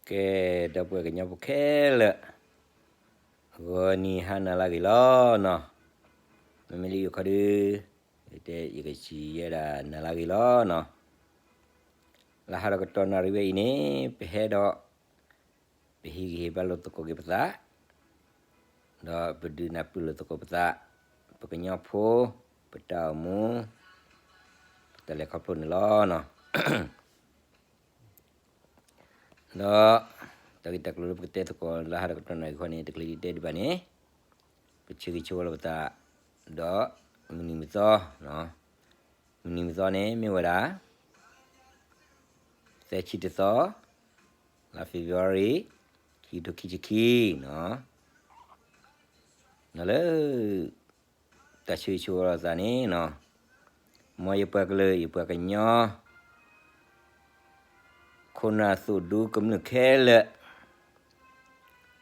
ကဲ, ဒီပုၢ်ဝဲၢ်ကညီဖိခဲလၢာ်, ဂီၤနံၤဟါနၤလၢအဂ့ၤလီၤနီၤ. မ့မ့ၢ်လၢယိၤခီဒု, ယတဲယကစံးယဲဒၣ်နၤလၢအဂ့ၤလီၤနီၤ. လၢဟါဒီးကတီၢ်နၣ်ရံၣ်ဝဲအံၤန့ၣ် ပဟဲဒီး ပဟ့ၣ်ဂံၢ်ဟ့ၣ်ဘါလိာ်သကိးက့ၤပသး, ဒီးပဒုးနၢ်ပၢၢ်လိာ်သကိးပသး, ပကညီဖိ, ပတၢ်အိၣ်မူ, ပတၢ်လဲၤခီဖျိန့ၣ်လီၤနီၤ. ဒီး တၢ်ဂ့ၢ်တၢ်ကျိၤလၢပကတဲသကိးလၢဟါဒီးကတီၢ်နၣ်ရံၣ်အံၤန့ၣ် တချုးယတဲဒံးဘၣ်န့ၣ်, ပဆၢဂ့ၤဆၢဝါလိာ်ပသး, ဒီးမုၢ်နံၤမုၢ်သီ, မုၢ်နံၤမုၢ်သီန့ၣ် မ့ၢ်ဝဲဒၣ် သၢဆံတသီ, လါ February, ခံကထိခံဆံခံနီၤ. ဒီးလၢ တၢ်ဆၢဂ့ၤဆၢဝါလိာ်သးန့ၣ်နီၤ, မ်ယပှၤကလုာ် ယပှၤကညီ ခိၣ်နၢ်သိၣ်ဒူကမျၢၢ်ခဲလၢာ်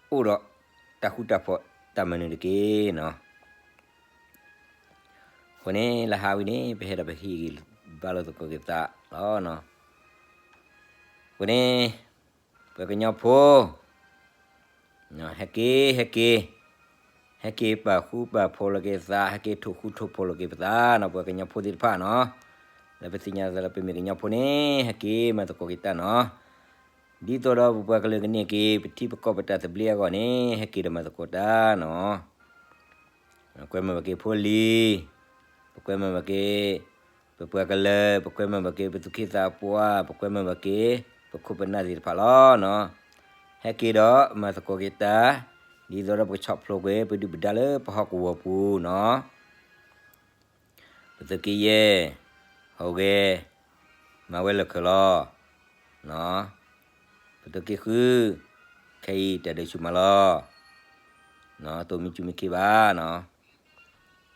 အိၣ်ဒီးတၢ်ဃူတၢ်ဖိးတၢ်မၤနၢၤတက့ၢ်နီၤ. အဃိန့ၣ် လၢဟါဝဲန့ၣ် ပဟဲဒီးပဟ့ၣ်ဂံၢ်ဘါလိာ်သကိးက့ၤပသးလီၤ. အဃိန့ၣ် ပှၤကညီဖိ ဟဲက့ၤ ဟဲက့ၤ, ဟဲက့ၤပာ်ဃူပာ်ဖိးလိာ်က့ၤသး, ဟဲက့ၤထိၣ်ဃူထိၣ်ဖိးလိာ်က့ၤပသးနီၤ, ပှၤကညီဖိသ့ၣ်တဖၣ်နီၤ. လၢပသ့ၣ်ညါသးလၢပမ့ၢ်ကညီဖိန့ၣ် ဟဲက့ၤမၤသကိးက့ၤတၢ်နီၤ. ဒ်သိးဒီးပပှၤကလုာ်ကန့ၢ်က့ၤ ပထံပကီၢ်ပတၢ်သဘျ့အဂီၢ်န့ၣ် ဟဲက့ၤဒီးမၤသကိးတၢ်နီၤ. ပကွဲမုာ်ဘၣ်က့ၤဖိလံၤ, ပကွဲမုာ်ဘၣ်က့ၤ ပပှၤကလုာ်, ပကွဲမုာ်ဘၣ်က့ၤ ပသူၣ်က့သးပှၢ်, ပကွဲမုာ်ဘၣ်က့ၤ ပခိၣ်ပနၢ်သ့ၣ်တဖၣ်လီၤနီၤ. ဟဲက့ၤဒီးမၤသကိးက့ၤတၢ်, ဒ်သိးဒီးပကဆီၣ်ဖျိးကွံာ် ပဒုၣ်ပဒါလၢပဟီၣ်ကဝီၤပူၤနီၤ. ပသုးက့ယဲၢ်, ဟီၣ်ဂဲၤ, မၤဝဲလၢာ်ခၢၣ်လီၤ. ပသုးက့ဃု, ခဲအံၤတၢ်ဒုးဆူၣ်မးလီၤ. တအိၣ်မံစူၢ်မံခ့ဘၣ်နီၤ.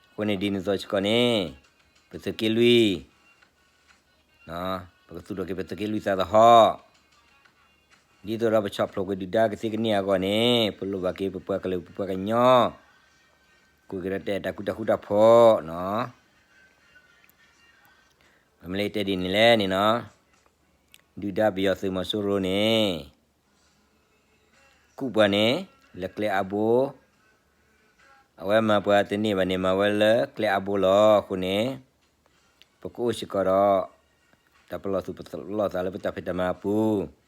အဃိန့ၣ်ဒ်န့ၣ်အသိးစ့ၢ်ကီးန့ၣ်, ပသုးက့လွံၢ်, ပကသူၣ်ထီၣ်က့ၤပသုးက့လွံၢ်သးသဟီၣ်, ဒ်သိးဒီးပဆီၣ်ဖျိးကွံာ်ဒုၣ်ဒါကသ့ကန့ၢ်အဂီၢ်န့ၣ် ပလိၣ်ဘၣ်က့ၤပပှၤကလုာ်ပပှၤကညီ ကွၢ်က့ၤဒီးတၢ်အဲၣ်တၢ်ကွံတၢ်ဃူတၢ်ဖိးနီၤ. မ့ၢ်လၢတဲဒ်န့ၣ်လဲၣ်န့ၣ်နီၤ, ဒုၣ်ဒါပယီၤသုးမီၤစိရိၤန့ၣ် ကူၣ်ပှၤန့ၣ် လၢကျဲအါဘိ, အဝဲမၤပှၤတန့ၢ်ဘၣ်န့ၣ် မၤဝဲလၢကျဲအါဘိလီၤ. အဃိန့ၣ် ပကအိၣ်စ့ၢ်ကီးဒီး တၢ်ပလီၢ်သူၣ်ပလီၢ်သးလၢပတၢ်ဖံးတၢ်မၤအပူၤ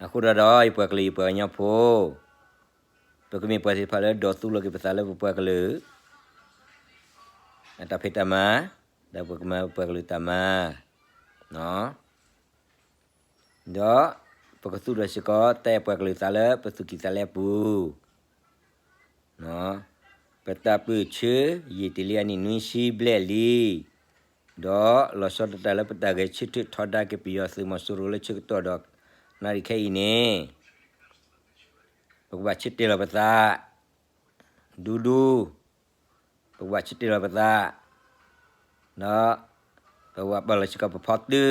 အဃိဒီး ယပှၤကလုာ်ယပှၤကညီဖိ, ပကမ့ၢ်ပှၤသ့ၣ်တဖၣ်လၢဒိးသူလီၤက့ၤပသးလၢပပှၤကလုာ် အတၢ်ဖံးတၢ်မၤ, ဒီးပကမၤပပှၤကလုာ်တၢ်မၤ, ဒီးပကသူၣ်ထီၣ်စ့ၢ်ကီး တၢ်အဲၣ်ပှၤကလုာ်သးလၢပသူၣ်ကံၢ်သးလဲအပူၤ ပတၢ်ပၢၢ်ဆၢယံာ်တ့ၢ်လံအနံၣ်နွံဆံဘျဲၣ်လံ, ဒီးလီၤဆီဒၣ်တၢ်လၢပတၢ်ဂဲၤဆၢထၢၣ်ထီဒါက့ၤပယီၤသုးမီၤစိရိၤလၢဆၢကတီၢ်ဒီးနၣ်ရံၣ်ခဲအံၤန့ၣ်, ပကဘၣ်ဆၢတဲာ်လီၤပသး, ဒူဒူ, ပကဘၣ်ဆၢတဲာ်လီၤပသး, ဒီးပကဘၣ်ပာ်လီၤစ့ၢ်ကီးပဖီတၢၣ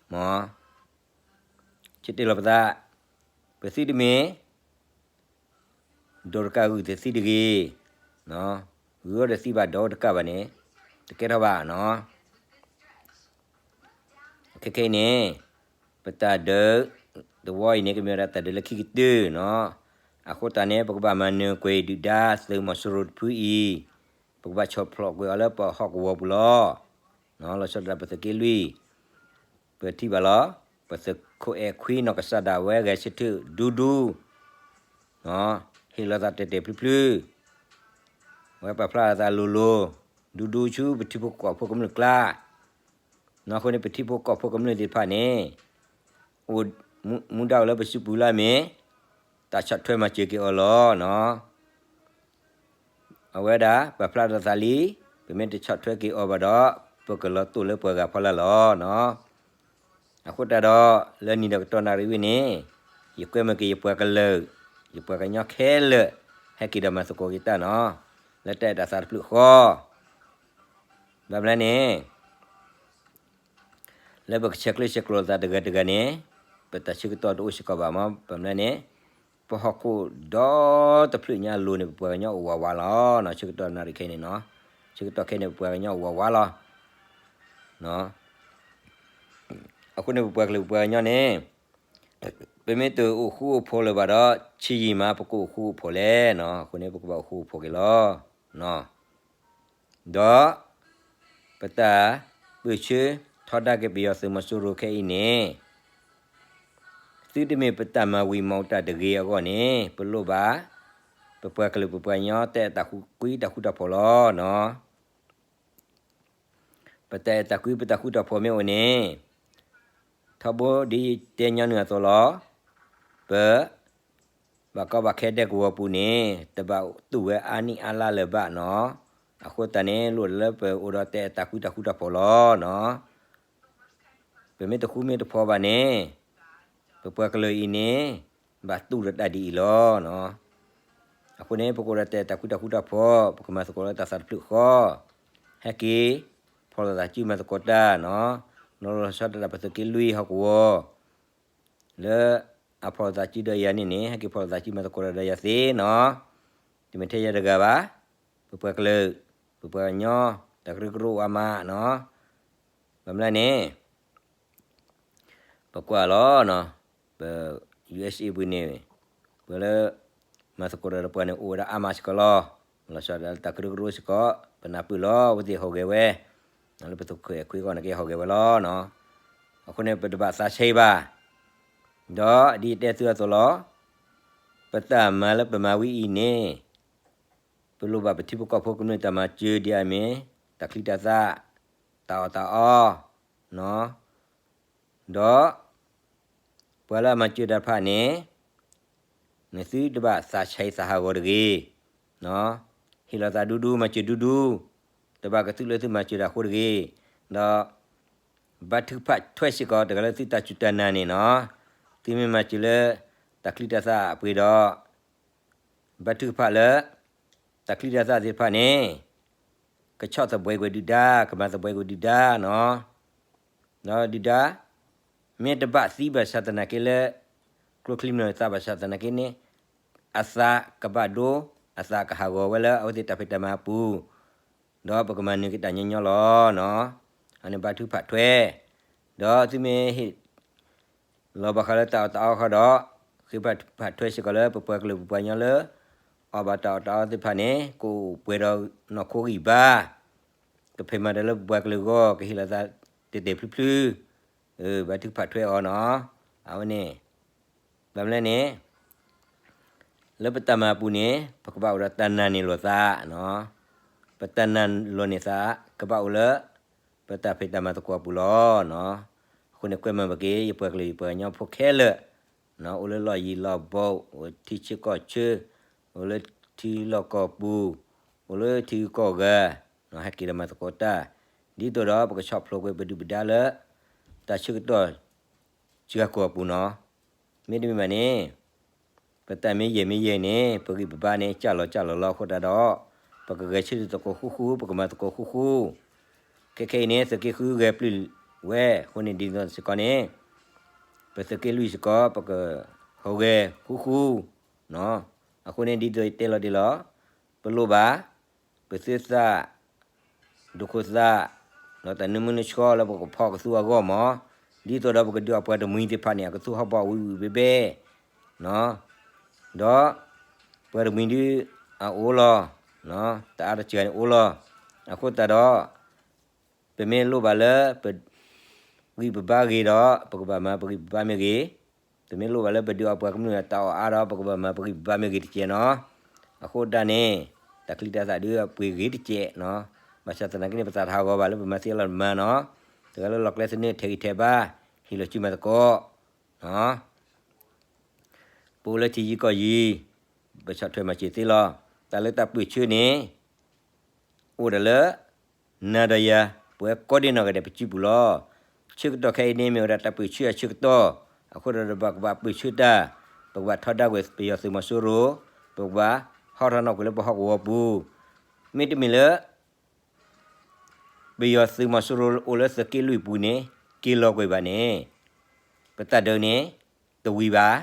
်, မ်ဆၢတဲာ်လီၤပသး, ပသုတမ့ၢ် ဒီးတကးဂုာ်တသံတဂ့ၤ, ဂုာ်အီၤဒီးသံဘၣ်ဒီးတကးဘၣ်န့ၣ်, တကဲထီၣ်ဘၣ်နီၤ. ခဲခဲအံၤန့ၣ်, ပတၢ်ဒုးတဝီအံၤန့ၣ် ကမ့ၢ်ဝဲဒၣ်တၢ်ဒုးလၢခံကတၢၢ်နီၤ. အဃိသတးန့ၣ် ပကဘၣ်မၤနၢၤကွံာ်ဒုၣ်ဒါသုးမီၤစိရိၤတဖုအံၤ, ပကဘၣ်ဆီၣ်ဖျိးကွံာ်အီၤလၢပဟီၣ်ကဝီၤပူၤလီၤ. လီၤဆီဒၣ်တၢ်ပသုးက့လွံၢ်, ပထံၣ်ဘၣ်လီၤ, ပသုးခိၣ်အဲၣ်ခွံနီၢ်ကစၢ်ဒၣ်ဝဲဂဲၤဆၢထၢၣ်ဒူဒူ, ဟ့ၣ်လီၤသးတဲာ်တဲာ်ဖျုဖျု, အဝဲပာ်ဖျါလီၤသးလိၤလိၤ, ဒူဒူဆူပထံဖိကီၢ်ဖိကမျၢၢ်ကျါ, အဃိန့ၣ် ပထံဖိကီၢ်ဖိကမျၢၢ်သ့ၣ်တဖၣ်န့ၣ်, အိၣ်မူဒါအိၣ်လၢပစုပူၤလၢအမ့ၢ်, တၢ်ဆီၣ်ထွဲမၤစၢၤက့ၤအီၤလီၤနီၤ. အဝဲဒၣ် ပာ်ဖျါထီၣ်သးလံ, ပမ့ၢ်တဆီၣ်ထွဲက့ၤအီၤဘၣ်ဒီး, ပကလီၤတိၢ်လၢပှၤဂၤဖီလာ်လီၤနီၤ. အဃိသတးဒီး လၢနံၤဒီးကတီၢ်နၣ်ရံၣ်ဝဲန့ၣ်, ယကွဲမုာ်က့ၤယပှၤကလုာ်, ယပှၤကညီခဲလၢာ်, ဟဲက့ၤဒီးမၤသကိးက့ၤတၢ်နီၤ, လၢတၢ်အဲၣ်တၢ်သးတဖျၢၣ်ဃီ, ဘၣ်မနုၤန့ၣ် လၢပကဆဲးကျၢဆဲးကျိးလိာ်သးတဂၤတဂၤန့ၣ်, ပတၢ်ဆၢကတီၢ်တအိၣ်စ့ၢ်ကီးဘၣ်မး, ဘၣ်မနုၤန့ၣ်, ပဟီၣ်ခိၣ်ဒီတဖျၢၣ်ညါအလိၤန့ၣ် ပပှၤကညီအိၣ်ဝးဝးလီၤ, ဆၢကတီၢ်နၣ်ရံၣ်ခဲအံၤန့ၣ်နီၤ, ဆၢကတီၢ်ခဲအံၤန့ၣ် ပပှၤကညီအိၣ်ဝးဝးလီၤ. အဃိန့ၣ် ပပှၤကလုာ်ပပှၤကညီန့ၣ် ပမ့ၢ်တအိၣ်ဃူအိၣ်ဖိးလၢၤဘၣ်ဒီး ဆံးယံာ်မး ပကအိၣ်ဃူအိၣ်ဖိးလဲၣ်နီၤ. အဃိန့ၣ် ပကဘၣ်အိၣ်ဃူအိၣ်ဖိးက့ၤလီၤ. ဒီး ပတၢ်ပၢၢ်ဆၢထီဒါက့ၤပယီၤသုးမီၤစိရိၤခဲအံၤန့ၣ် သုတမ့ၢ်ပတၢ်မၤဝံၤမၤအူတၢ်တဂ့ၤအဂီၢ်န့ၣ် ပလိၣ်ဘၣ် ပပှၤကလုာ်ပပှၤကညီတၢ်အဲၣ်တၢ်ကွံတၢ်ဃူတၢ်ဖိးလီၤနီၤ. ပတၢ်အဲၣ်တၢ်ကွံပတၢ်ဃူတၢ်ဖိးမ့ၢ်အိၣ်န့ၣ် ထီဘိဒ်တဲညီနုၢ်အသိးလီၤ. ပ ဘၣ်ကီဘၣ်ခဲဒဲကဝီၤပူၤန့ၣ် တဘၣ်တူၢ်ဝဲအါနံၣ်အါလါလၢၤဘၣ်နီၤ. အဃိသတးန့ၣ် လိၣ်လၢပအိၣ်ဒီးတၢ်အဲၣ်တၢ်ကွံတၢ်ဃူတၢ်ဖိးလီၤနီၤ. ပမ့ၢ်တဃူမ့ၢ်တဖိးဘၣ်န့ၣ် ပပှၤကလုာ်အံၤန့ၣ် ဘၣ်တူၢ်ဒီးတၢ်ဒ်အံၤလီၤနီၤ. အဃိန့ၣ် ပကအိၣ်ဒီးတၢ်အဲၣ်တၢ်ကွံတၢ်ဃူတၢ်ဖိး ပကမၤသကိးလၢတၢ်သးတဖျၢၣ်ဃီ ဟဲက့ၤ ဖီၣ်လိာ်သးစုမၤသကိးတၢ်နီၤ. လီၤလီၤဆီဆီတၢ်ပသုးက့လွံၢ်ဟီၣ်ကဝီၤ လၢအဖီၣ်လိာ်သးစုဒီးယၤန့ၣ်န့ၣ် ဟဲက့ၤဖီၣ်လိာ်သးစုမၤသကိးတၢ်ဒီးယၤသ့နီၤ. တမ့ၢ်ထဲယၤတဂၤဘၣ်, ပပှၤကလုာ် ပပှၤကညီ တၢ်ကရၢကရိအါမးနီၤ. ဘၣ်မနုၤလဲၣ်န့ၣ် ပကွၢ်လီၤနီၤ, ပ ယူႇအ့ၣ်အ့ၣ် ပူၤန့ၣ် ပှၤလၢ မၤသကိးတၢ်ဒီးပှၤန့ၣ် အိၣ်ဝဲဒၣ်အါမးစ့ၢ်ကီးလီၤ. လီၤဆီဒၣ်တၢ်ကရၢကရိစ့ၢ်ကီး ပနၢ်ပၢၢ်လီၤ အဝဲသ့ၣ်ဟူးဂဲၤဝဲ, လၢပသုးခိၣ်အဲၣ်ခွံအဂီၢ်န့ၣ်က့ဟူးဂဲၤဝဲလီၤနီၤ. အဃိန့ၣ် ပတဘၣ်သးဆံးဘၣ်. ဒီးဒ်ယတဲသုအသိးလီၤ, ပတၢ်မၤလၢပမၤဝံၤအံၤန့ၣ် ပလိၣ်ဘၣ်ပထံပကီၢ်ဖိကမျၢၢ်တၢ်မၤစၢၤဒ်အမ့ၢ် တၢ်ချံတၢ်သၣ်, တၢ်အီၣ်တၢ်အီ, ဒီး ပှၤလၢအမၤစၢၤတၢ်တဖၣ်န့ၣ် နသုတဘၣ်သးဆံးသးဟးဂီၤတဂ့ၤ. ဟ့ၣ်လီၤသးဒူဒူ မၤစၢၤဒူဒူ, တဘၣ်ကသုးလၢသုမၤစၢၤတၢ်အဃိတဂ့ၤ. ဒီး ဘါထုကဖၣ်ထွဲစ့ၢ်ကီး တဂၤလၢသုတၢ်စူၢ်တၢ်နာ်န့ၣ်နီၤ, သုမ့ၢ်မၤစၢၤလၢ တၢ်ချံတၢ်သၣ်အပှ့ၤဒီး ဘါထုကဖၣ်လၢ တၢ်ချံတၢ်သၣ်သ့ၣ်တဖၣ်န့ၣ် ကဆီၣ်သဘှဲကွံာ်ဒုၣ်ဒါ, ကမၤသဘှဲကွံာ်ဒုၣ်ဒါနီၤ. ဒီးဒုၣ်ဒါ မ့ၢ်တဘၣ်သံဘၣ်ဆၣ်သနာ်က့လၢ ကျိချံမျိာ်သၣ်ဘၣ်ဆၣ်သနာ်က့န့ၣ် အသးကဘၣ်ဒိ, အသးကဟးဂီၤဝဲလၢအဝဲသ့ၣ်တၢ်ဖံးတၢ်မၤအပူၤ, ဒီးပကမၤနၢၤက့ၤတၢ်ညီညီလီၤနီၤ. အန့ၣ်ဘါထုကဖၣ်ထွဲ, ဒီးသုမ့ၢ်ဟ့ၣ် လီၤဘၣ်ဃးလၢတၢ်အီၣ်တၢ်အီဃီဒီး ဃ့ဘါထုကဖၣ်ထွဲစ့ၢ်ကီးလၢပပှၤကလုာ်ပပှၤကညီလၢ အီၣ်ဘၣ်တၢ်အီၣ်တၢ်အီသ့ၣ်တဖၣ်န့ၣ် ကအိၣ်ပှဲၤဒီးနီၢ်ခိဂံၢ်ဘါ, ကဖံးမၤတၢ်လၢပပှၤကလုာ်အဂီၢ် ကဟ့ၣ်လီၤသးတဲာ်တဲာ်ဖျုဖျု, ဘါထုကဖၣ်ထွဲအီၤနီၤ. အဝဲန့ၣ် ဘၣ်မနုၤလဲၣ်န့ၣ် လၢပတၢ်မၤအပူၤန့ၣ် ပကဘၣ်အိၣ်ဒီးတၢ်နာ်န့ၢ်လိာ်သး, ပတၢ်နာ်လီၤန့ၢ်သး ကဘၣ်အိၣ်လၢ ပတၢ်ဖံးတၢ်မၤသကိးအပူၤလီၤ. အဃိန့ၣ် ကွဲမုာ်ဘၣ်က့ၤ ယပှၤကလုာ်ယပှၤကညီဖိခဲလၢာ်, အိၣ်လၢလီၢ်ယံၤလီၢ်ဘူး, အိၣ်ထံဆၢကီၢ်ဆၢ, အိၣ်လၢထံလီၢ်ကီၢ်ပူၤ, အိၣ်လၢထံဂုၤကီၢ်ဂၤ, ဟဲက့ၤဒီးမၤသကိးတၢ်, ဒ်သိးဒီးပကဆီၣ်ဖျိးကွံာ်ပဒုၣ်ပဒါလၢ တၢ်ဆၢကတီၢ် စှၤကီၢ်အပူၤနီၤ. မ့တမ့ၢ်ဘၣ်န့ၣ် ပတၢ်မ့ၢ်ယဲၢ်မ့ၢ်ယဲၢ်န့ၣ် ပဂံၢ်ပဘါန့ၣ် ကၢ်လီၤကၢ်လီၤလီၤအဃိသတးဒီး ပကဂဲၤဆၢထၢၣ်သကိးဃူဃူ, ပကမၤသကိးဃူဃူ, ခဲခဲအံၤန့ၣ် သုးက့ဃုဂဲၤပျုၢ်ဝဲအဃိန့ၣ် ဒ်သိးစ့ၢ်ကီးန့ၣ် ပသုးက့လွံၢ်စ့ၢ်ကီး ပကဟူးဂဲၤဃူဃူ, အဃိန့ၣ် ဒ်သိးယတဲလီၤဒ်လီၤ, ပလိၣ်ဘၣ် ပသုးသၣ် ဒိၣ်ခိၣ်သၣ်, ဒီးတၢ်နၢမူနၢဆှီလၢပကဖီကသူအဂီၢ်မး, ဒ်သိးဒီးပကဒုးအပှၤတမှံၤသ့ၣ်တဖၣ်န့ၣ် အကသူဟီၣ်ဘီဝံၣ်ဝံၣ်ဘဲဘဲ, ဒီး ပှၤတမှံၤဒုးအအိၣ်လီၤ, တအါတစှၤန့ၣ်အိၣ်လီၤ, အဃိသတးဒီး ပမ့ၢ်လိၣ်ဘၣ်လၢ ပဂံၢ်ပဘါဂ့ၤဒီး ပကဘၣ်မၤပဂံၢ်ပဘါမ့ၢ်ဂ့ၤ, ပမ့ၢ်လိၣ်ဘၣ်လၢပဒုးအပှၤကမျၢၢ်တၢ်အီၣ်အါဒီး ပကဘၣ်မၤပဂံၢ်ပဘါမ့ၢ်ဂ့ၤတကဲးနီၤ. အဃိဒၣ်န့ၣ် တၢ်ချံတၢ်သၣ်ဒုးအပှ့ၤဂ့ၤတကဲးနီၤ. ဘၣ်ဆၣ်သနာ်က့န့ၣ် ပသးတဟးဂီၤဘၣ်လၢပမၤသ့လီၤမၤနီၤ. တဂၤလၢလီၢ်ကျဲသနၢၣ် ထဲးဂံၢ်ထဲးဘါ, ဟ့ၣ်လီၤစုမၤသကိး ပအိၣ်လၢထံယံၤကီၢ်ယံၤ, ပဆီၣ်ထွဲမၤစၢၤသ့လီၤ. တၢ်လၢတၢ်ပၢၢ်ဆၢန့ၣ် အိၣ်ဒၣ်လၢ နၤဒီးယၤ ပဝဲကိးဒ့နီၢ်ဂၤဒဲးပစုပူၤလီၤ. ဆၢကတီၢ်ခဲအံၤန့ၣ် မ့ၢ်ဝဲဒၣ်တၢ်ပၢၢ်ဆၢအဆၢကတီၢ်, အဃိဒီးပကဘၣ်ပၢၢ်ဆၢတၢ်, ပကဘၣ်ထီဒါကွံာ်ပယီၤသုးမီၤစိရိၤ, ပကဘၣ်ဟီထီၣ်နီၣ်ကွံာ်လၢပဟီၣ်ကဝီၤပူၤ, မ့တမ့ၢ်လၢ ပယီၤသုးမီၤစိရိၤအိၣ်လၢသုးက့လွံၢ်ပူၤန့ၣ် က့ၤလီၤကွံာ်ဘၣ်န့ၣ်, ပတၢ်ဒုးန့ၣ် တဝံၤဘၣ်.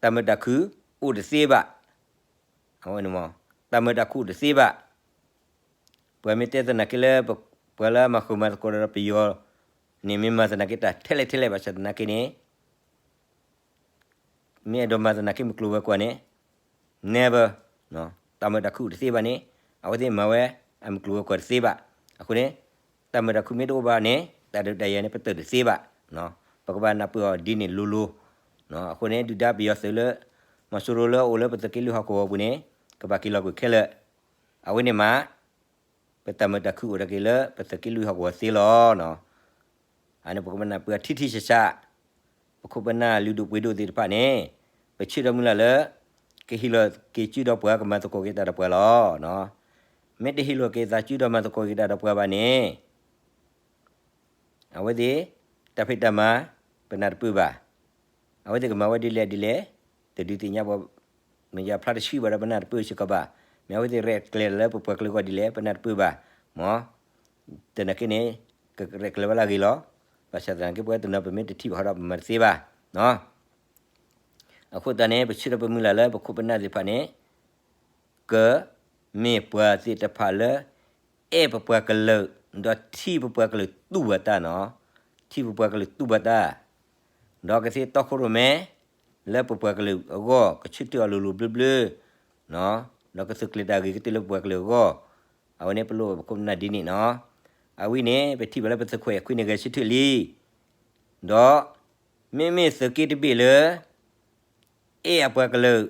တၢ်မုာ်တၢ်ခုၣ်အိၣ်တသ့ဘၣ်. အဝဲန့ၣ်မ့ၢ် တၢ်မုာ်တၢ်ခုၣ်အိၣ်တသ့ဘၣ်. ပှၤမ့ၢ်တဲသနာ်က့လၢ ပှၤလၢအမၤဃုာ်မၤသကိးဒီးပယီၤ န့ၣ်မ့ၢ်မၤသနာ်က့တၢ်ထဲလဲၣ်ထဲလဲၣ်ဘၣ်ဆၣ်သနာ်က့န့ၣ် မ့ၢ်အဲၣ်ဒိးမၤသနာ်က့မုၢ်ကျိၤဝဲၤကွာ်န့ၣ် never တၢ်မုာ်တၢ်ခုၣ်တသ့ဘၣ်န့ၣ် အဝဲသ့ၣ်မၤဝဲ အမုၢ်ကျိၤဝဲၤကွာ်တသ့ဘၣ်. အဃိန့ၣ် တၢ်မုာ်တၢ်ခုၣ်မ့ၢ်တအိၣ်ဘၣ်န့ၣ် တၢ်ဒုးတၢ်ယၤန့ၣ် ပတုာ်တသ့ဘၣ်. ပကဘၣ်နၢ်ပၢၢ်အီၤဒ်န့ၣ်လိၤလိၤ. အဃိန့ၣ် ဒုၣ်ဒါပယီၤသုးလၢ မီၤစိရိၤလၢအအိၣ်လၢပသုးက့လွံၢ်ဟီၣ်ကဝီၤပူၤန့ၣ် ကဘၣ်က့ၤလီၤကွံာ်ခဲလၢာ်. အဝဲန့ၣ်မး ပတၢ်မုာ်တၢ်ခုၣ်အိၣ်တၢ်က့ၤလၢပသုးက့လွံၢ်ဟီၣ်ကဝီၤသ့လီၤ. အန့ၣ်ပကဘၣ်နၢ်ပၢၢ်ထံထံဆးဆး, ပခိၣ်ပနၢ်လုၢ်ဒိၣ်ပှ့ၤဒိၣ်သ့ၣ်တဖၣ်န့ၣ် ပဆၢဒီးမုၢ်လၢ်လၢ ကဟ့ၣ်လီၤက့ၤစုဒီးပှၤ ကမၤသကိးက့ၤတၢ်ဒီးပှၤလီၤ. မ့ၢ်တဟ့ၣ်လီၤက့ၤသးစုဒီးမၤသကိးက့ၤတၢ်ဒီးပှၤဘၣ်န့ၣ် အဝဲသ့ၣ် တၢ်ဖံးတၢ်မၤ ပနၢ်တပၢၢ်ဘၣ်. အဝဲသ့ၣ်ကမၤဝဲဒ်လဲၣ်ဒ်လဲၣ် တဒုးသ့ၣ်ညါဘၣ်, မ့ၢ်ယဖျါတဆှံဘၣ်ဒီးပနၢ်တပၢၢ်စ့ၢ်ကီးဘၣ်. မ့ၢ်အဝဲသ့ၣ်ရဲၣ်ကျဲၤလၢပပှၤကလုာ်အဂီၢ်ဒ်လဲၣ် ပနၢ်တပၢၢ်ဘၣ်. မ့ၢ် သနာ်က့န့ၣ် ကရဲၣ်ကျဲၤဝဲလၢအဂ့ၤလီၤ. ဘၣ်ဆၣ်သနာ်က့ ပဝဲတနီၤပမ့ၢ်တထံၣ်ဘၣ်ဃီဒီး ပမၤတသ့ဘၣ်. အဃိသတးန့ၣ် ပဆၢဒီးပမုၢ်လၢ်လၢပခိၣ်ပနၢ်သ့ၣ်တဖၣ်န့ၣ် ကမ့ၢ်ပှၤသ့ၣ်တဖၣ်လၢ အဲၣ်ပပှၤကလုာ် ဒီးထံၣ်ပပှၤကလုာ်တူၢ်ဘၣ်တၢ်နီၤ, ထံၣ်ပပှၤကလုာ်တူၢ်ဘၣ်တၢ်, ဒီးကသ့တီခိၣ်ရိၣ်မဲ လၢပပှၤကလုာ်အဂီၢ် ကဆၢထၢၣ်အီၤလိၤလိၤဘျၢဘျၢ ဒီးကသုးကျဲၤတၢ်ဂ့ၤကတၢၢ်လၢပပှၤကလုာ်အဂီၢ်, အဝဲန့ၣ်ပလိၣ်ပခိၣ်ပနၢ်ဒ်န့ၣ်နီၤ. အဝဲန့ၣ် ပထံၣ်ဘၣ်လၢပသုးခွဲးခွံန့ၣ် ဂဲၤဆၢထၢၣ်လံ, ဒီး မ့မ့ၢ်သုးက့တဘ့ၣ်လၢ အဲၣ်အပှၤကလုာ်,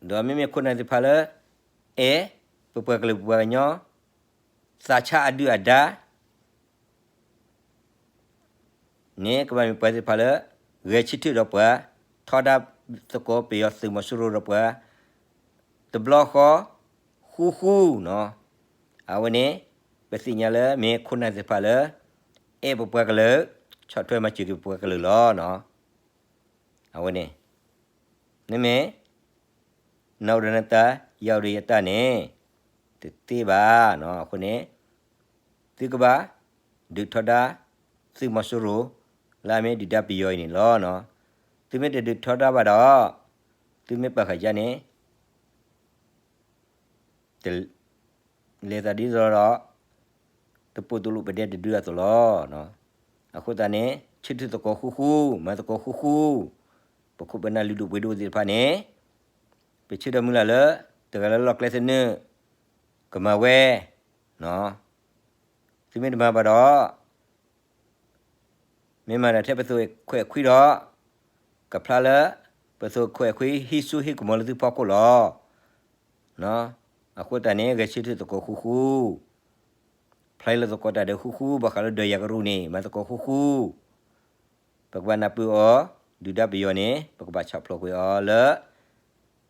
ဒီးမ့မ့ၢ်ခိၣ်နၢ်သ့ၣ်တဖၣ်လၢ အဲၣ် ပပှၤကလုာ်ပပှၤကညီ သးဆါအဒုၣ်အဒါ န့ၣ် ကဘၣ်မ့ၢ်ပှၤသ့ၣ်တဖၣ်လၢ ဂဲၤဆၢထၢၣ်ဒီးပှၤ ထီဒါသကိးပယီၤသုးမီၤစိရိၤဒီးပှၤ တဘျီဃီ ဃူဃူနီၤ. အဝဲန့ၣ် ပသ့ၣ်ညါလၢမ့ၢ်ခိၣ်နၢ်သ့ၣ်တဖၣ်လၢ အဲၣ်ပပှၤကလုာ် ဆီၣ်ထွဲမၤစၢၤက့ၤပပှၤကလုာ်လီၤ. အဝဲန့ၣ် မ့မ့ၢ် နအိၣ်ဒီးနတၢ် ယအိၣ်ဒီးယတၢ်န့ၣ် တသ့ဘၣ်နီၤ. အဃိန့ၣ် သုကဘၣ် ဒုးထီဒါ သုးမီၤစိရိၤ လၢအမ့ၢ်ဒုၣ်ဒါပယီၤအံၤန့ၣ်လီၤ. သုမ့ၢ်တဒုးထီဒါဘၣ်ဒီး သုမ့ၢ်ပာ်ဃာ်ယၤန့ၣ် တ လဲၤသးဒ်သိးဒီး တပိာ်တလိာ်ပဒဲတဒုအသိးလီၤ. အဃိသတးန့ၣ် ဆၢထၢၣ်သကိးဃူဃူ, မၤသကိးဃူဃူ, ပခိၣ်ပနၢ်လုၢ်ဒိၣ်ပှ့ၤဒိၣ်သ့ၣ်တဖၣ်န့ၣ် ပဆၢဒီးမုၢ်လၢ်လၢ တဂၤလၢလီၢ်ကျဲသနၢၣ် ကမၤဝဲ, သုမ့ၢ်တမၤဘၣ်ဒီး မ့ၢ်မၤဒီးထဲပသုးခွဲးခွံဒီး ကဖျါလၢ ပသုးခွဲးခွံဟံးစိဟံးကမီၤလၢသုဖီခိၣ်လီၤ. အဃိသတးန့ၣ် ဂဲၤဆၢထၢၣ်သကိးဃူဃူ, ဖျါလၢသကိးတၢ်ဒဲးဃူဃူ ဘၣ်ဃးလၢဒီးယၤကရူၢ်န့ၣ် မၤသကိးဃူဃူ, ပကဘၣ်နၢ်ပၢၢ်အီၤ, ဒုၣ်ဒါပယီၤန့ၣ် ပကဘၣ်ဆီၣ်ဖျိးကွံာ်အီၤလၢ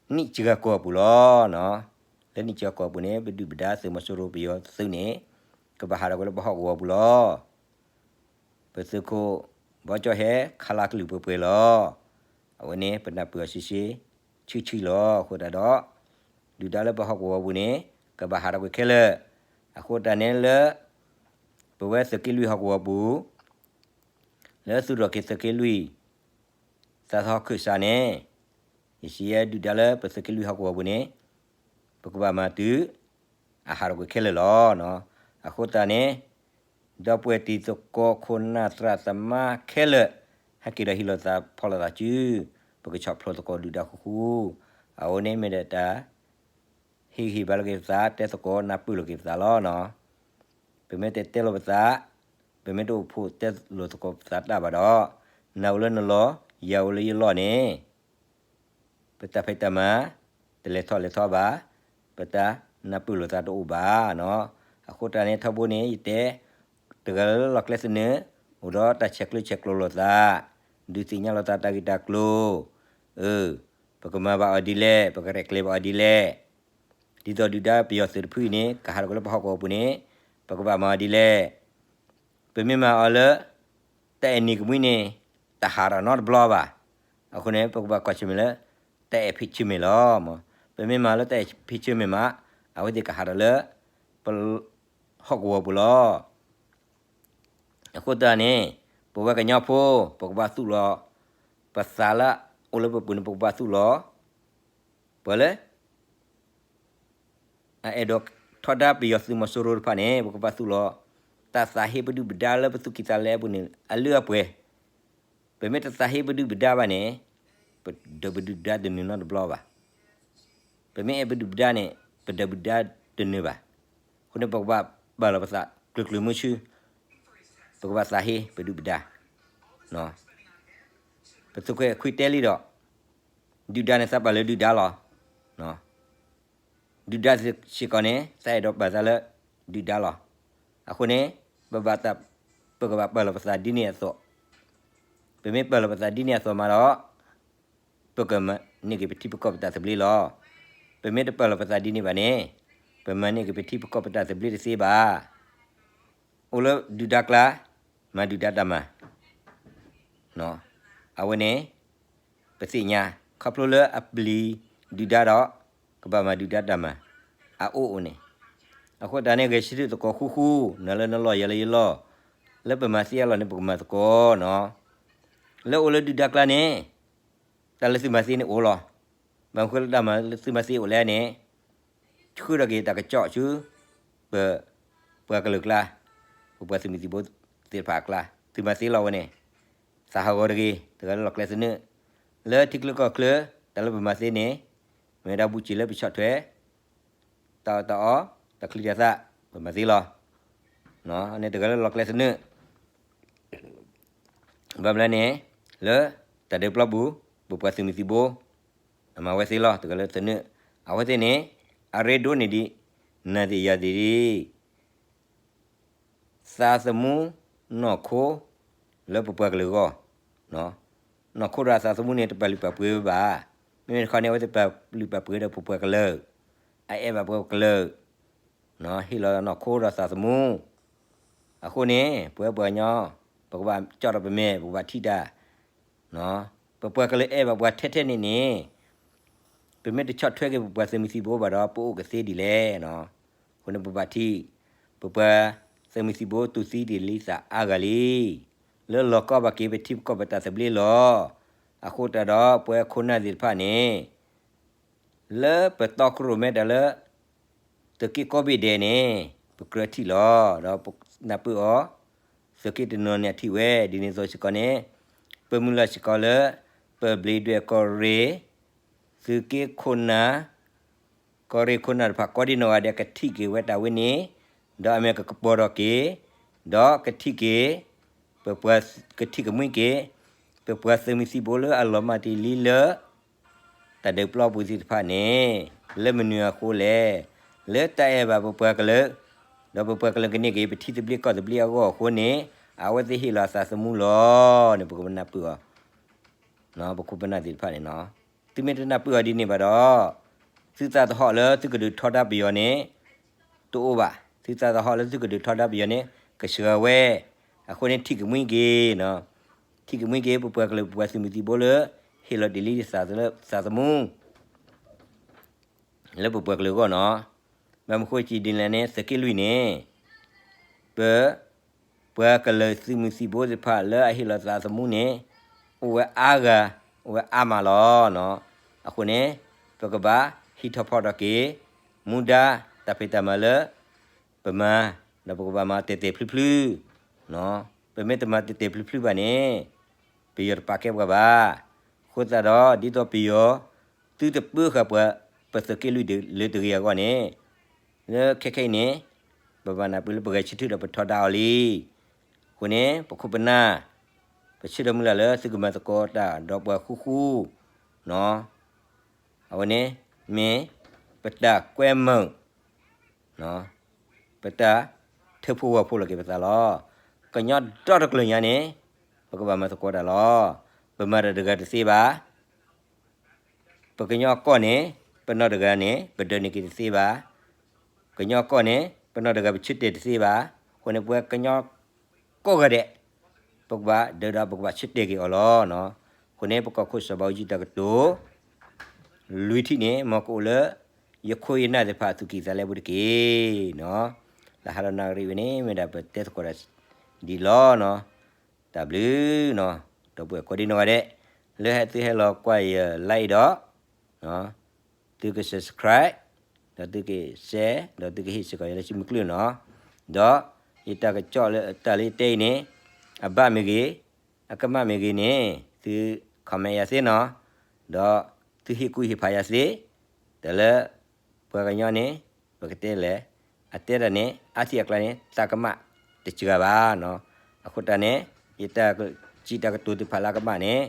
နံၣ်စှၤကီၢ်ပူၤလီၤ. လၢနံၣ်စှၤကီၢ်ပူၤန့ၣ် ပဒုၣ်ပဒါသုးမီၤစိရိၤပယီၤသုးန့ၣ် ကဘၣ်ဟးထီၣ်ကွံာ်လၢပဟီၣ်ကဝီၤပူၤလီၤ. ပသုးခိၣ်ဘီကၠီၣ်ဟဲ ခးလၢကလုၢ်ပှဲၤပှဲၤလီၤ. အဝဲန့ၣ် ပနၢ်ပၢၢ်အီၤရှဲရှဲ ဆံးဆံးလီၤ. အဃိသတးဒီး ဒုၣ်ဒါလၢပဟီၣ်ကဝီၤပူၤန့ၣ် ကဘၣ်ဟးထီၣ်ကွံာ်ခဲလၢာ်. အဃိသတးန့ၣ်လၢ ပဝဲသုးက့လွံၢ်ဟီၣ်ကဝီၤပူၤ လၢသုးထီၣ်က့ၤသုးက့လွံၢ် သးသဟီၣ်ခၢၣ်စးန့ၣ် ယစံးယဲဒုၣ်ဒါလၢပသုးက့လွံၢ်ဟီၣ်ကဝီၤပူၤန့ၣ် ပကဘၣ်မၤတုၤ အဟးထီၣ်ကွံာ်ခဲလၢာ်လီၤ. အဃိသတးန့ၣ် ဒီပုၢ်ဝဲၢ်တံၤသကိးခိၣ်နၢ်သရၣ်သမါခဲလၢာ် ဟဲက့ၤဒီးဟ့ၣ်လီၤသးဖီၣ်လိာ်သးစု ပကဆီၣ်ဖျိးသကိးဒုၣ်ဒါဃူဃူ, အဝဲန့ၣ်မ့ၢ်ဒၣ်တၢ် ဟ့ၣ်ဂံၢ်ဟ့ၣ်ဘါလိာ်က့ၤပသး တဲသကိးနၢ်ပၢၢ်လိာ်က့ၤပသးလီၤ. ပမ့ၢ်တတဲလိာ်ပသး, ပမ့ၢ်တအိၣ်ဖှိၣ်တဲလိာ်သကိးပသးတၢ်ဘၣ်ဒီး နၤအိၣ်လၢနလီၢ်, ယၤအိၣ်လၢယလီၢ်န့ၣ် ပတၢ်ဖံးတၢ်မၤ တလဲၤထီၣ်လဲၤထီဘၣ်, ပတၢ်နၢ်ပၢၢ်လိာ်သးတအိၣ်ဘၣ်နီၤ. အဃိတၢ်န့ၣ်ထီဘိန့ၣ် ယတဲ တဂၤလၢလီၢ်ကျဲသနၢၣ် အိၣ်ဒီးတၢ်ဆဲးကျၢဆဲးကျိးလိာ်သး, ဒုးသ့ၣ်ညါလိာ်သးတၢ်ဂ့ၢ်တၢ်ကျိၤ, အၢ ပကမၤဘၣ်အီၤဒ်လဲၣ်, ပကရဲၣ်ကျဲၤဘၣ်အီၤဒ်လဲၣ်. ဒ်သိးဒုၣ်ဒါပယီၤသုးတဖုအံၤန့ၣ် ကဟးထီၣ်ကွံာ်လၢပဟီၣ်ကဝီၤပူၤန့ၣ် ပကဘၣ်မၤအီၤဒ်လဲၣ်. ပမ့ၢ်မၤအီၤလၢ တၢ်အဲၣ်နံၤကမှံန့ၣ် တဟးထီၣ်နီတဘျီဘၣ်. အဃိန့ၣ် ပကဘၣ်ကွၢ်ဆၢၣ်မဲာ်လၢ တၢ်အဲၣ်ဖံးဆၢၣ်မဲာ်လီၤ. ပမ့ၢ်မၤလၢတၢ်အဲၣ်ဖံးဆၢၣ်မဲာ်မး အဝဲသ့ၣ်ကဟးထီၣ်လၢ ပ ဟီၣ်ကဝီၤပူၤလီၤ. အဃိသတးန့ၣ် ပဝဲကညီဖိ ပကဘၣ်သူၣ်လီၤ ပသးလၢအိၣ်လၢပပူၤန့ၣ် ပကဘၣ်သူၣ်လီၤ ပှၤလၢ အအဲၣ်ဒိးထီဒါပယီၤသုးမီၤစိရိၤတဖၣ်န့ၣ် ပကဘၣ်သူၣ်လီၤ တၢ်သးဟ့ပဒုၣ်ပဒါလၢပသူၣ်ကံၢ်သးလဲအပူၤန့ၣ် အလုၢ်အပှ့ၤ, ပမ့ၢ်တသးဟ့ပဒုၣ်ပဒါဘၣ်န့ၣ် ပဒုၣ်ပဒါတနုာ်နီတဘျီဘၣ်. ပမ့ၢ်အဲၣ်ပဒုၣ်ပဒါန့ၣ် ပဒုၣ်ပဒါတနုာ်ဘၣ်. အဃိန့ၣ် ပကဘၣ်ပာ်လီၤပသးကျၢၤကျၢၤမုဆူ, ပကဘၣ်သးဟ့ပဒုၣ်ပဒါ, ပသုးခွဲးခွံတဲလံဒီး, ဒုၣ်ဒါန့ၣ်သးပာ်လၢဒုၣ်ဒါလီၤ. ဒုၣ်ဒါစ့ၢ်ကီးန့ၣ် သးအဲၣ်ဒိးပာ်သးလၢဒုၣ်ဒါလီၤ. အဃိန့ၣ် ပဘၣ်, ပကဘၣ်ပာ်လီၤပသးဒ်န့ၣ်အသိး, ပမ့ၢ်ပာ်လီၤပသးဒ်န့ၣ်အသိးမးဒီး ပကမၤန့ၢ်က့ၤပထံပကီၢ်ပတၢ်သဘျ့လီၤ. ပမ့ၢ်တပာ်လီၤပသးဒ်န့ၣ်ဘၣ်န့ၣ် ပမၤန့ၢ်က့ၤပထံပကီၢ်ပတၢ်သဘျ့တသ့ဘၣ်. အိၣ်လၢဒုၣ်ဒါကျါ မၤဒုၣ်ဒါတၢ်မၤ, အဝဲန့ၣ် ပသ့ၣ်ညါ ခီဖျိလၢအပျံၤဒုၣ်ဒါဒီး ကဘၣ်မၤဒုၣ်ဒါတၢ်မၤ အအိၣ်အိၣ်န့ၣ်, အဃိသတးန့ၣ် ဂဲၤဆၢထၢၣ်သကိးဃူဃူ နၤလၢနလီၢ်ယၤလၢယလီၢ်, လၢပမၤသ့အလီၢ်န့ၣ် ပကမၤသကိးနီၤ. လၢအိၣ်လၢဒုၣ်ဒါကျါန့ၣ် တၢ်လၢသုမၤသ့န့ၣ်အိၣ်လီၤ. ဘၣ်မနုၤဃိလၢတၢ်မၤလၢသုမၤသ့အိၣ်လဲၣ်န့ၣ် ဆှၢထီၣ်က့ၤတၢ်ကစီၣ်ဆူ ပပှၤကလုာ်ကျါ, ပပှၤသုးမုၢ်သံၣ်ဘိသ့ၣ်တဖၣ်အကျါ, သုမၤသ့လီၤဝဲန့ၣ်, သးဟးဂီၤတဂ့ၤ, တဂၤလၢလီၢ်ကျဲသနၢၣ်, လၢထံချၢကီၢ်ချၢ, တၢ်လၢပမၤသ့န့ၣ်, မ့ၢ်ဝဲဒၣ်ဘူးကံၤလၢပဆီၣ်ထွဲ တၢ်အီၣ်တၢ်အီ, တၢ်ချံတၢ်သၣ်, ပမၤသ့လီၤ. န့ၣ်တဂၤလၢလီၢ်ကျဲသနၢၣ် ဘၣ်မနုၤလဲၣ်န့ၣ်, လၢတၢ်ဒုးပျီပူၤ, ပပှၤသုးမုၢ်သံၣ်ဘိ, အမၤဝဲသ့လီၤ, တဂၤလၢသနၢၣ်, အဝဲသ့ၣ်န့ၣ်, အရ့ဒိၣ်န့ၢ်ဒံး, နၤသ့ၣ်ယၤသ့ၣ်ဒံး, သးသမူ, နီၢ်ခိ, လၢပပှၤကလုာ်အဂီၢ်, နီၢ်ခိဒီးအသးသမူန့ၣ် တပာ်လုၢ်ပာ်ပှ့ၤဝဲဘၣ်, မ့မ့ၢ်တခီန့ၣ် အဝဲသ့ၣ်ပာ်လုၢ်ပာ်ပှ့ၤဒီးပပှၤကလုာ်, အအဲၣ်ဘၣ်ပှၤကလုာ် ဟ့ၣ်လီၤနီၢ်ခိဒီးသးသမူ, အဃိန့ၣ် ပဝဲပှၤကညီ, ပကဘၣ်ကၠီၣ်ထီၣ်ပမဲာ် ပကဘၣ်ထံၣ်တၢ်, ပပှၤကလုာ်အဲၣ်ဘၣ်ပှၤထဲထဲန့ၣ်န့ၣ်, ပမ့ၢ်တဆီၣ်ထွဲက့ၤပပှၤသုးမုၢ်သံၣ်ဘိဘၣ်ဒီး ပအိၣ်ကသ့ဒ်လဲၣ်. အဃိန့ၣ်ပဘၣ်ထံၣ်, ပပှၤသုးမုၢ်သံၣ်ဘိတူၢ်သံတ့ၢ်လံသးအါဂၤလံ, လၢလီၤကီဘၣ်က့ၤပထံပကီၢ်ပတၢ်သဘျ့လီၤ. အဃိသတးဒီးပဝဲခိၣ်နၢ်သ့ၣ်တဖၣ်န့ၣ် လၢပတီခိၣ်ရိၣ်မဲတၢ်လၢ သုးက့ကိးဘ့ၣ်ဒဲးန့ၣ် ပကြၢးထံၣ်လီၤ. ဒီးပနၢ်ပၢၢ်အီၤ, သုးက့တနီၤန့ၣ်အထံၣ်ဝဲ, ဒ်န့ၣ်အသိးစ့ၢ်ကီးန့ၣ်, ပမုၢ်လၢ်စ့ၢ်ကီးလၢ ပဘျံးဒွဲၣ်ကီၢ်ရ့ၣ်, သုးက့ခိၣ်နၢ်, ကီၢ်ရ့ၣ်ခိၣ်နၢ်တဖၣ်ကိးဒံနီၢ်ဂၤဒဲး ကထံၣ်က့ၤဝဲတၢ်ဝဲန့ၣ်, ဒီးအမ့ၢ်ကကပီၤထီၣ်က့ၤ, ဒီးကထံၣ်က့ၤ, ပပှၤ, ကထံၣ်ကမှံက့ၤ, ပပှၤသုးမုၢ်သံၣ်ဘိလၢအလီၤမၢ်တ့ၢ်လံလၢ တၢ်ဒုးပျီပူၤသ့ၣ်တဖၣ်န့ၣ်, လၢမနုၤအဃိလဲၣ်, လၢတၢ်အဲၣ်ဘၣ်ပပှၤကလုာ်, ဒီးပပှၤကလုာ်ကန့ၢ်က့ၤပထံသဘျ့ကီၢ်သဘျ့အဂီၢ်အဃိန့ၣ်, အဝဲသ့ၣ်ဟ့ၣ်လီၤအသးသမူလီၤန့ၣ် ပကနၢ်ပၢၢ်အီၤ, ပခိၣ်ပနၢ်သ့ၣ်တဖၣ်န့ၣ်နီၤ. သုမ့ၢ်တနၢ်ပၢၢ်အီၤဒ်န့ၣ်ဘၣ်ဒီး, သုသးသဟီၣ်လၢသုကဒုးထီဒါပယီၤန့ၣ် တအိၣ်ဘၣ်. သုသးသဟီၣ်လၢသုကဒုးထီဒါပယီၤန့ၣ် ကစှၤဝဲ, အဃိန့ၣ်ထံၣ်ကမှံက့ၤ, ထံၣ်ကမှံက့ၤ ပပှၤကလုာ်ပပှၤသုးမုၢ်သံၣ်ဘိလၢ ဟ့ၣ်လီၤတ့ၢ်လံသးသမူ လၢပပှၤကလုာ်အဂီၢ်နီၤ. ဘၣ်မနုၤဃိဒ်လဲၣ်န့ၣ် သုးက့လွံၢ်န့ၣ်, ပ, ပှၤကလုာ်သုးမုၢ်သံၣ်ဘိသ့ၣ်တဖၣ်လၢအဟ့ၣ်လီၤသးသမူန့ၣ်, အိၣ်ဝဲအါဂၤ, အိၣ်ဝဲအါမးလီၤ. အဃိန့ၣ်, ပကဘၣ်ဟံးထီၣ်ဖီထီၣ်က့ၤ, မူဒါတၢ်ဖံးတၢ်မၤလၢ ပမၤ, ဒီးပကဘၣ်မၤတဲာ်တဲာ်ဖျုဖျု, ပမ့ၢ်တမၤတဲာ်တဲာ်ဖျုဖျုဘၣ်န့ၣ်, ပယီၤတပာ်ကဲပှၤဘၣ်. အဃိသတးဒီး ဒ်သိးပယီၤ သုတပၢဃာ်ပှၤ ပသုးက့လွံၢ်လၢတဂ့ၤအဂီၢ်န့ၣ်, လၢခဲခဲအံၤန့ၣ်, ပဘၣ်နၢ်ပၢၢ်လၢပဂဲၤဆၢထၢၣ်ဒီးပထီဒါအီၤလံ. အဃိန့ၣ် ပခိၣ်ပနၢ်, ပဆၢဒီးမုၢ်လၢ်လၢသုကမၤသကိးတၢ်ဒီးပှၤဃူဃူ, အဝဲန့ၣ်, မ့ၢ်ပတၢ်ကွဲမုာ် ပတၢ်ထၢဖှိၣ်ဝီၤဖှိၣ်လီၤက့ၤပသးလီၤ. ကညီဒီတကလုာ်ညါန့ၣ်, ပကဘၣ်မၤသကိးတၢ်လီၤ. ပမၤတၢ်တဂၤတသ့ဘၣ်. ပကညီကီၢ်န့ၣ်, ပနီၢ်တဂၤန့ၣ် ပဒၢးန့ၢ်က့ၤတသ့ဘၣ်. ကညီကီၢ်န့ၣ် ပနီၢ်တဂၤပဆၢတဲာ်တသ့ဘၣ်. အဃိန့ၣ် ပဝဲကညီကိးဂၤဒဲး, ပကဘၣ်ဒၢးဒီးပကဘၣ်ဆၢတဲာ်က့ၤအီၤလီၤ. အဃိန့ၣ် ပကီၢ်ခိၣ်စီၤဘးအူကၠံတၢ်ကတိၤ လွံၢ်ထံၣ်န့ၣ် မ်ကအိၣ်လၢ ယခိၣ်ယနၢ်သ့ၣ်တဖၣ်အသူၣ်ကံၢ်သးလဲပူၤတက့ၢ်. လၢဟါလီၤနၣ်ရံၣ်ဝဲန့ၣ် မ့ၢ်ဒၣ်ပတဲသကိးတၢ်ဒ်လီၤ. တၢ်ဘျုး, ဒီပုၢ်ဝဲၢ်ကိးဒံနီၢ်ဂၤဒဲး, လၢဟဲသုဟဲလီၤကွၢ်ယ live ဒီး, သုက subscribe, ဒီးသုက share, ဒီးသုကဟ့ၣ်စ့ၢ်ကီးယၤလၢစုမုၢ်ကျၢၢ်နီၤ. ဒီးယ ယတၢ်ကစီၣ်လၢတၢ်လၢယတဲအံၤန့ၣ် အဘၣ်မ့ၢ်ဂ့ၤ, အကမၣ်မ့ၢ်ဂ့ၤန့ၣ် သု comment ယၤသ့နီၤ, ဒီးသုဟ့ၣ်ကူၣ်ဟ့ၣ်ဖးယၤသ့, တၢ်လၢ ပှၤကညီန့ၣ် ပကတဲလဲၣ်, အတဲတၢ်န့ၣ် အါထံၣ်အကျါန့ၣ် သးကမၣ်တစှၤဘၣ်နီၤ. အဃိတၢ်န့ၣ် ယတၢ်စံးတၢ်ကတိၤသ့ၣ်တဖၣ်လၢအကမၣ်န့ၣ်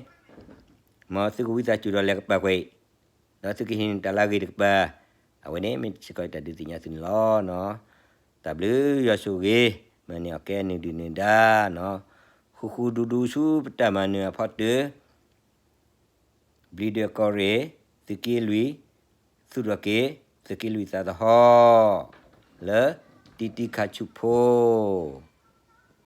မ်သုကဝံသးစူၤဒီးလဲၤကပၤကွံာ် ဒီးသုကဟံးန့ၢ်တၢ်လၢအဂ့ၤတကပၤ, အဝဲန့ၣ်မ့ၢ်စ့ၢ်ကီးယတၢ်ဒုးသ့ၣ်ညါသုန့ၣ်လီၤ. တၢ်ဘျုးယွၤဆိၣ်ဂ့ၤ, မၤန့ၢ်အီၣ်ကဲနုာ်ဒုၣ်နုာ်ဒါနီၤ, ဃူဃူဒူဒူဆူပတၢ်မၤနၢၤအဖီတၢၢ်, ဘျံးဒွဲၣ်ကီၢ်ရ့ၣ်, သုးက့လွံၢ်, သူၣ်ထီၣ်က့ၤ သုးက့လွံၢ်သးသဟီၣ်, လၢတံတံခါဆူၣ်ဖိ